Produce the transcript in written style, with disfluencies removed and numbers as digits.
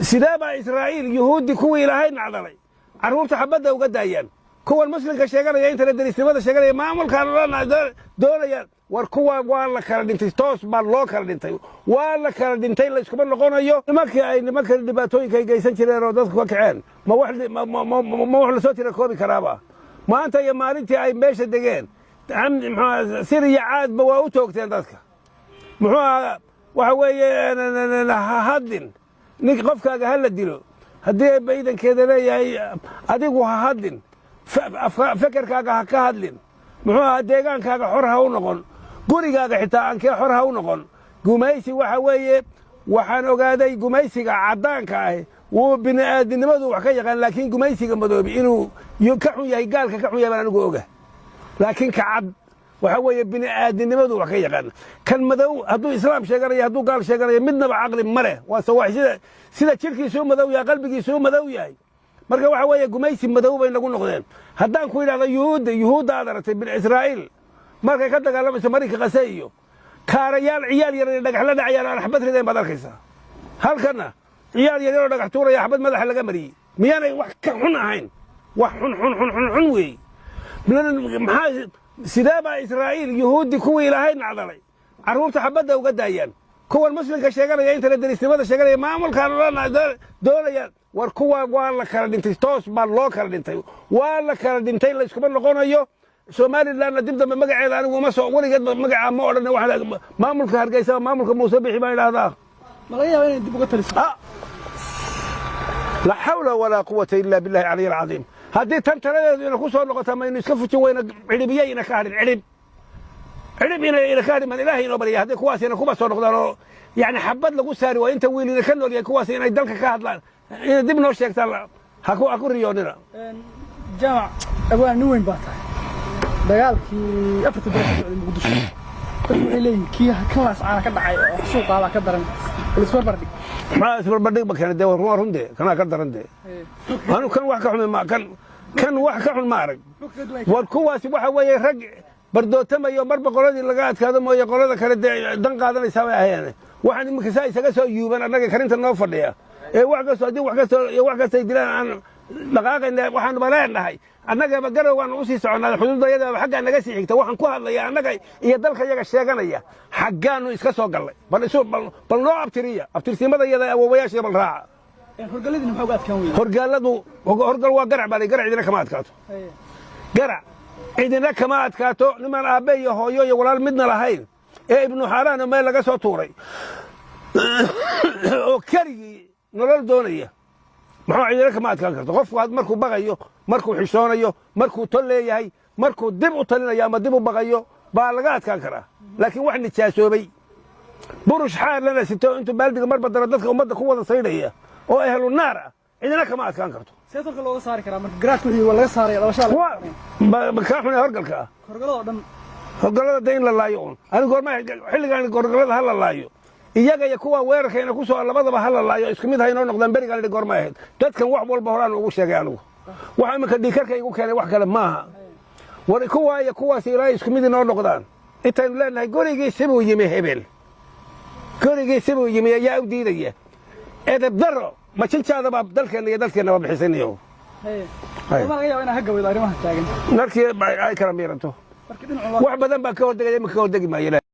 Sidee baa Israa'iil, Yuhuuddi, kuwii Ilaahay nacdalay, carruurta xabadda uga daayaan? Kuwan Muslimka sheeganaya, intana derisnimada sheeganaya, maamulkaan doonayaan. War kuwa waa la kala dhintay, toos baa loo kala dhintay, waa la kala dhintay, layskuma noqonayo. Nimankii ay nimanka dhibaatooyinka ay geysan jireen oo dadku ka kaceen, ma wax lasoo tira koobi karaaba? Maanta iyo maalintii ay meesha degeen, sir iyo caadba waa u toogteen dadka. Muxuu ahaa? Waxa weeye, ha hadlin nink qofkaaga ha la dilo. Haddii baydankeeda leeyahay, adigu ha hadlin, fekerkaaga ha ka hadlin. Muxuu ahaa? Deegaankaaga xor ha u noqon, gurigaaga xitaa aankee xor ha u noqon. Gumaysi waxa weeye, waxaan ogaaday gumaysiga caddaanka ahi wuu bini'aadinimadu wax ka yaqaan, laakiin gumaysiga madoobi inuu ka xun yahay, gaalka ka xun yahay baan anigu oga. Laakiin ka cad waxa weeye bini'aadinimadu wax ka yaqaan. Kan madow hadduu Islaam sheeganayo, hadduu gaal sheeganayo, midnaba caqli ma leh. Waa sawaax, sida jidhkiisuu madow yahay, qalbigiisuu madow yahay. Marka waxa weeye, gumaysi madow bay nagu noqdeen. Haddaan ku yidhahdo Yuhuudda, Yuhuudda aad aragtay bin Israa'iil markay ka dagaalamayso Marinka Qase iyo kaarayaal, ciyaal yar inay dhagax la dhacayaan, aan xabad rideen baad arkaysaa. Halkanna ciyaal yar yaroo dhagax tuuraya xabad madaxa laga mariyey. Miyaanay wax ka xun ahayn? Wax xun, xun, xun, xun, xun weeye. Maxaa, sidee baa Israa'iil, Yuhuuddi, kuwii Ilaahay nacdalay, carruurta xabadda uga daayaan? Kuwan Muslimka sheeganaya, intana derisnimada sheeganaya, maamulkaan doonayaan. War kuwa waa la kala dhintay, toos baa loo kala dhintay, waa la kala dhintay, layskuma noqonayo. Somalilandna dib dambe magaceeda anigu uma soo, weligeedba magacaa ma odhan. Maamulka Hargeysa, maamulka Muuse Bixi baan idhahdaa. Ma laga yaaba inay dib uga taliso? لا حول ولا قوة إلا بالله العلي العظيم. Haddii tan taladeedu ina ku soo noqota, maynu iska fujin weyna, cidhibiye ina ka hadhin, cidhib cidhib ina ka hadhin baan Ilaahay inoo baryaya. Haddii kuwaas ina kuba soo noqdaan oo yani xabad lagu saari waa inta wiil ina ka nool yahay, kuwaas inay dalka ka hadlaan, inay dib noo sheegtaan, ha ku riyoonina. Jaamac Abwaan, nin weyn baa tahay. Dagaalkii 4-ta beri ka socday Muqdisho, dadku waxay leeyihin kii kan Laascaana ka dhacay oo suuqaabaa ka daran. Bal isbarbar dhig. Maxaa isbarbardhig ma keenay? Dee waa run, dee kanaa ka daran. Dee anu kan wax ka xumi ma, kan wax ka xun ma arag. War kuwaasi waxa weeye rag bardootamayo, marba qoladii laga adkaado mooye qolada kale dee dan qaadanaysaa bay ahayeen. Waxaan iminka saa isaga soo yuuban annaga karinta noo fadhiya ee wax kastoo haddii wax kastoo iyo wax kastay dilaan aan dhaqaaqayna, waxaanuba leenahay annagaba garow waanu usii soconnaa, xuduudayadaba xaggaa naga sii xigta. Waxaan ku hadlaya annaga iyo dalka yaga sheeganaya, xaggaanu iska soo gallay? Bal isu bal noo abtiriya, abtirsimada iyada awoowayaashiya bal raaca. Horgaladiina maxaa uga adkaan weyda? Horgaaladu, horgal waa garac baa, garac cidina kama adkaato, garac cidina kama adkaato. Nimaan aabbe iyo hooyo iyo walaal midna lahayn ee ibnu xaaraan oo meel laga soo tuuray oo keligii nolol doonaya, muxuu cidina kama adkaan karto. Qofku markuu baqayo, markuu xishoonayo, markuu tol leeyahay, markuu dib u talinayo ama dib u baqayo baa laga adkaan karaa. Laakiin wax nijaasoobay, burush xaar lana sito, intuu baaldiga marba daro dadka ummadda ku wada saydhaya oo ehlu naar ah, cidina kama adkaan karto. See tolka looga saari karaa marka? Garaadku wixii waa laga saaraya dhabashaa. Kaa xun ee horgalka ah. Horgalada oo dhan. Horgalada de in la laayo un. Ani goorma xilligaan horgalada ha la laayo, iyaga iyo kuwa weerarkayna ku soo, labadaba ha la laayo, isku mid ha inoo noqdaan. Berigaan idhi goorma ahayd? Dadkan wax walba horaan ugu sheegay anigu. Waxa iminka dhiikarka igu keenay wax kale maaha. War kuwaa iyo kuwaas ilaahay isku mid inoo noqdaan. Intaynu leenahay gurigiisibuu yimi hebel, gurigiisibuu yimi, ayaa u diidaya edeb daro majinjaadabaa dalkeenna iyo dalkeennaba bixisanayo. Ma laga yaaba inaad ka gawaydo arrimaha taagan? Markii ay kala miiranto. Markii dhinacu Wax badan baa ka hordegaya, iminka ka hordegi maayo.